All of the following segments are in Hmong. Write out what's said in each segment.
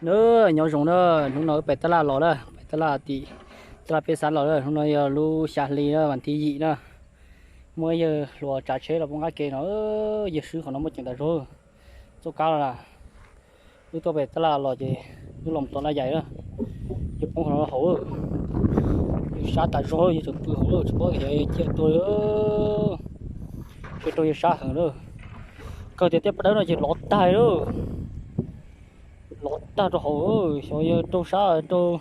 Nws nyob zoo na, hnub no wb pem tab laj los lawm, pem tab laj tim tab laj peb xav los lawm. Hnub no yog lub xya hli na, vas thib yim na. Muaj yawg hluas tsav tsheb los poob qab ke no, yawg swb qhov no muaj ceem tas zog. Txoj kab los na, wb tuaj pem tab laj los ces wb los mus tom laj yaim na, yawg poob qhov no hauv. Yawg sab tas zog, yawg tseem pw hauv lawm, tsis paub tias yawg ciaj tuag li. Yawg raug yawg sab heev lawm. Kawg tias tej paj dawb no ces lov tag lawm. Lov tag rau hauv, xyov yawg raug sab raug.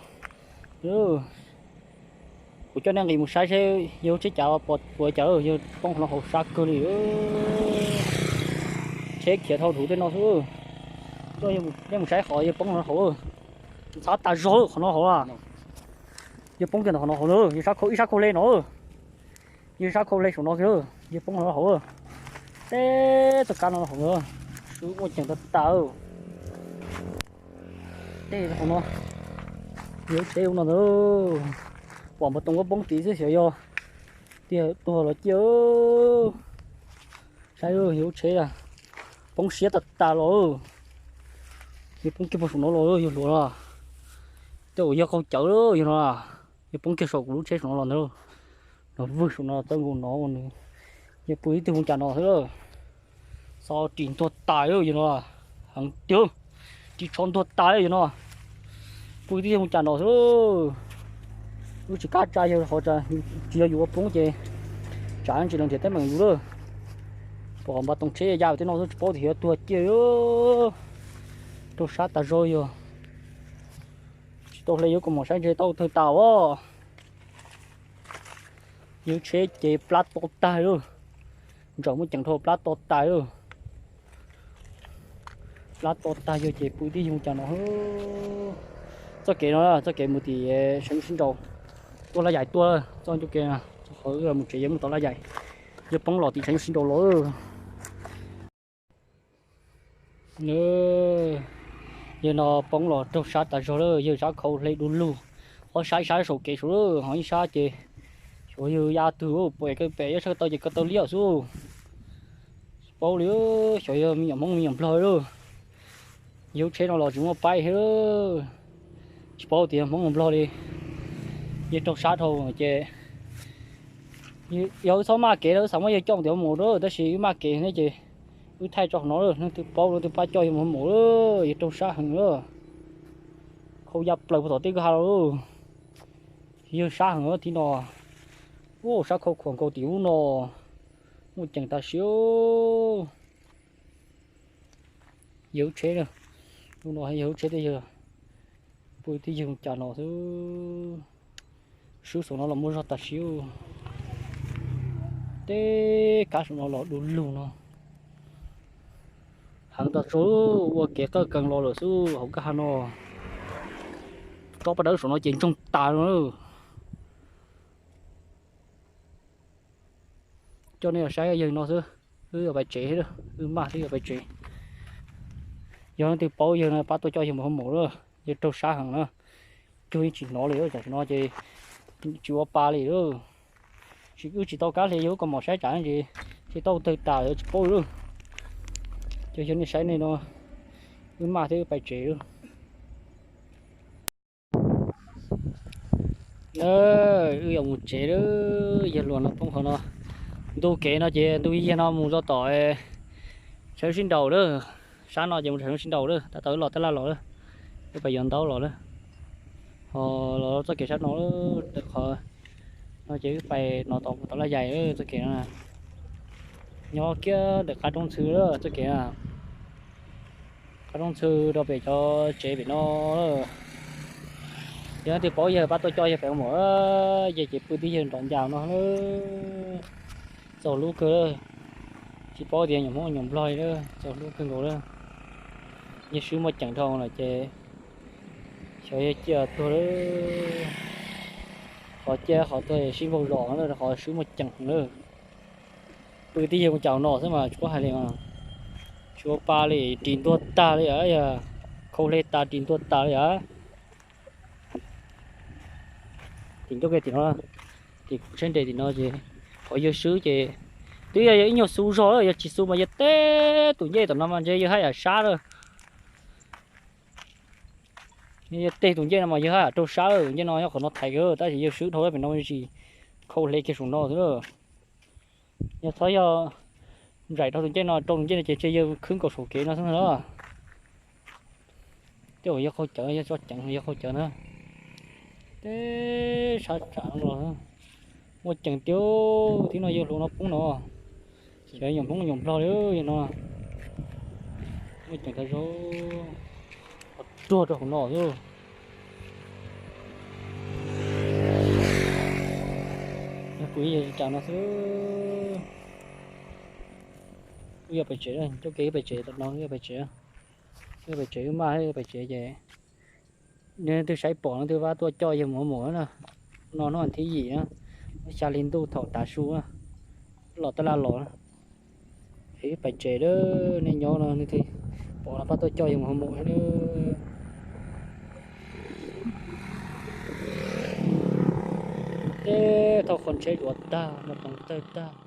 Kuv coj nej nqis mus saib seb yawg lub tsheb cas pom puas cas, yawg poob qhov no hauv sab kawg li. Tsheb khiav dhau dhauv tej no xwb. Coj nej mus saib qhov yawg poob qhov no hauv. Ntxhab tas zog qhov no hauv. Yawg poob kiag ntawm qhov no hauv na, yawg sab khau, ib sab khau hle no. Yawg sab khau hle saum no kiag, yawg poob qhov no hauv. Teb txoj kab no hauv na, swb muaj ceem tag tas. Tej qhov no, yawg lub tsheb ub no ntag. Pom npau too kuj poob tid xwb xyov yog tiag tuag los ciaj. Saib yawg lub tsheb poob siab tag tas los. Yawg poob kiag puag saum no los yawg hluas no. Tej uas yog qaug cawv yawg no, yawg poob kiag saum kuv lub tsheb saum no los ntag. No vwg saum no txawb nkaus no, yawg pw ib tug mus cas no xwb. Xov ris ntuag tas yawg no, heev tiag, ris tsho ntuag tas yawg no. Pw tib yawg mus cas no xwb. Wb tsis kam tsa yawg qhov tsis yog yus ua poob ces tsam tsis los nrhiav teeb meem yus lawm. Pom npau too tsheb ya tej no xwb tsis paub tias yog tuag ciaj. Raug sab tas zog yog. Tsis tau hle yuav kaus mom saib ntshe tau tawg tas os. Yawg tsheb ces plab to tag lawm. Ntsaum muaj ceem dhau plab to tas lawm. Plab to tag yawg ces pw tib yawg mus cas no. Txoj kev no txoj kev mus tim Tshav Nyuj Sib Nraus. Tuaj Laj Yaim tuaj txoj ncauj kev, qhov wb mus tsev yog mus tom Laj Yaim. Yawg poob los tim Tshav Nyuj Sib Nraus los. Yawg no poob los raug sab tas zog lawm, yawg sab khau hle du lug. Ob sab, ib sab saum kev saud lawm, ho ib sab ces xyov yawg ya twg, pem ko pem yawg sab ko taw ces ko taw liab xwb. Tsis paub li, xyov yog me nyuam Hmoob me nyuam Nplog lawm. Yawg lub tsheb no los tsis muaj paib thiab. Tsis paub tias yog Hmoob Nplog li. Yawg raug sab dhau ces yog wb txhob maj kev no wb xav muab yawg coj mus tim hauv mos lawm, tab sis wb maj kev ne ces wb thaij tso qhov no lawm, leej twg paub leej twg pab coj yawg mus hauv mos lawm, yawg raug sab heev lawm. Khau ya plaws puag tom tej kwj ha los lawm. Yawg sab heev thiab no. Ua sab khau khuam nkaus tim ub no, muaj ceem tas siab. Yawg lub tsheb, lub no yawg lub tsheb tej yawg pw twb yawg cas no xwb. Swb saum no los muaj zog tas siab. Tej kab saum no los du lug no. Heev tas zog, ua kev qawj kees los lawm xwb hauv kwj ha no. Tsob paj dawb saum no ces ntsoog tas no. Coj nej los saib yawg no xwb, wb yuav pais tsev, wb maj thiab yuav pais tsev. Yog leej twg paub yawg no pab tuaj coj yawg mus hauv mos lawm, yawg raug sab heev na. Cuag yeej tsis hnov li, tam sim no ces tsis ua pa li lawm. Wb tsis tau kab hle yawg lub kaus mom saib tsam ces tsis tau tawg tas yuav tsis paub li. Coj yawg nej saib nej no, wb maj thiab wb pais tsev lawm. Wb yuav mus tsev lawm, yawg hluas no poob qhov no. Ntu kev no ces ntu yag no mus rau tom Tshav Nyuj Sib Nraus lawm. Sab no ces mus Tshav Nyuj Sib Nraus lawm, tab tom wb los tab laj los lawm. Wb pais yuav ntaub los lawm. Ho los txoj kev sab no, qhov no ces wb pais no tom tom Laj Yais txoj kev no. Nyob kiag ntawm qab roob ntxhw lawm txoj kev na. Qab roob ntxhw rau pem cov tsev pem no. Yog leej twg paub yawg pab tuaj coj yawg pem mus, yawg ces pw twb yawg nrov ncas no. Txaus hlub kawg, tsis paub tias nyuam Hmoob nyuam Nplog li, txaus hlub kawg nkaus li. Yawg swb muaj ceem dhau lawm ces xyov yawg ciaj tuag lawm. Qhov ciaj qhov tuag sib npaug zos lawm, qhov swb muaj ceem lawm. Pw twb yawg mus cas no xwb mas tsis paub hais li. Tsis ua pa li, ris ntuag tag li, khau hle tas ris ntuag tas li. Tim ncauj ke tim no, tim kuv tsheb nres tim no ces qhov yawg swb ces twb yog yawg ib nyuag xu zog, yog tsis xu mas yawg teb tus ncej tom no mas ntshe yawg haj yam sab lawm. Yog tej tus ncej no mas yawg haj yam rau sab, tus ncej no nyob qhov no thaiv kawg tab sis yawg swb dhau pem no me ntsis khau hle kiag saum no xwb. Yog txhob yog nraim rau tus ncej no, rau tus ncej no ces ntshe yawg khwb nkaus saum kev no xwb na. Tej uas yawg qhau cawv, yawg tso ceev yawg qhau cawv na. Tej sab tsam los muaj ceem tiag, thib no yawg hluas no poob no. Xyov nyuam Hmoob nyuam Nplog li no. Muaj ceem tas zog, ruag rau hauv no xwb. Yog kuv ib yam li cas no xwb. Wb yuav pais tsev, coj kev wb pais tsev, tam no wb yuav pais tsev. Wb pais tsev, wb maj wb pais tsev ces leej twg saib pom leej twg pab tuaj coj yawg mus ua muam na. No hnub thib yim na, lub xya hli ntuj thaum tav su na, los taj laj los. Es wb pais tsev lawm, nej nyob no leej twg pom no pab tuaj coj yawg mus ua muam na. Tej thauj qhov tsheb duav tag, nploos tawg tag.